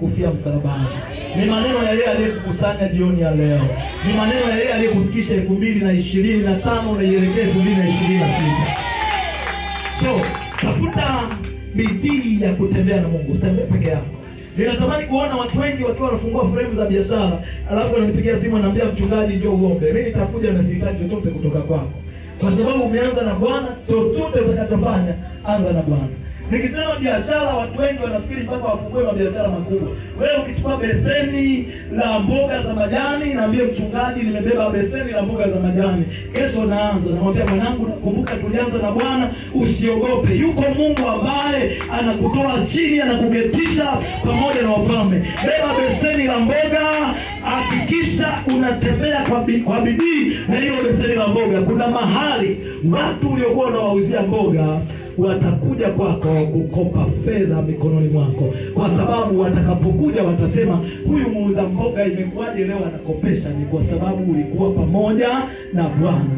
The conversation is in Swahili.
Kufia msalabani. Ni maneno ya yeye aliyekukusanya jioni ya leo, ni maneno ya yeye aliyekufikisha 2025 unaielekea 2026. So tafuta bidii ya kutembea na Mungu, usitembee peke yako. Ninatamani kuona watu wengi wakiwa wanafungua fremu za biashara, alafu wananipigia simu, ananiambia mchungaji, njoo uombe. Mimi nitakuja na sihitaji chochote kutoka kwako, kwa sababu umeanza na Bwana. Chochote utakachofanya, anza na Bwana. Nikisema biashara, watu wengi wanafikiri mpaka wafungue mabiashara makubwa. Wewe ukichukua beseni la mboga za majani, naambie mchungaji, nimebeba beseni la mboga za majani, kesho naanza. Namwambia mwanangu, nakumbuka tulianza na Bwana, usiogope. Yuko Mungu ambaye anakutoa chini, anakuketisha pamoja na wafalme. Beba beseni la mboga, hakikisha unatembea kwa bidii na hilo beseni la mboga. Kuna mahali watu uliokuwa unawauzia mboga watakuja kwako kukopa fedha mikononi mwako, kwa sababu watakapokuja watasema, huyu muuza mboga imekuwaje leo anakopesha? Ni kwa sababu ulikuwa pamoja na Bwana.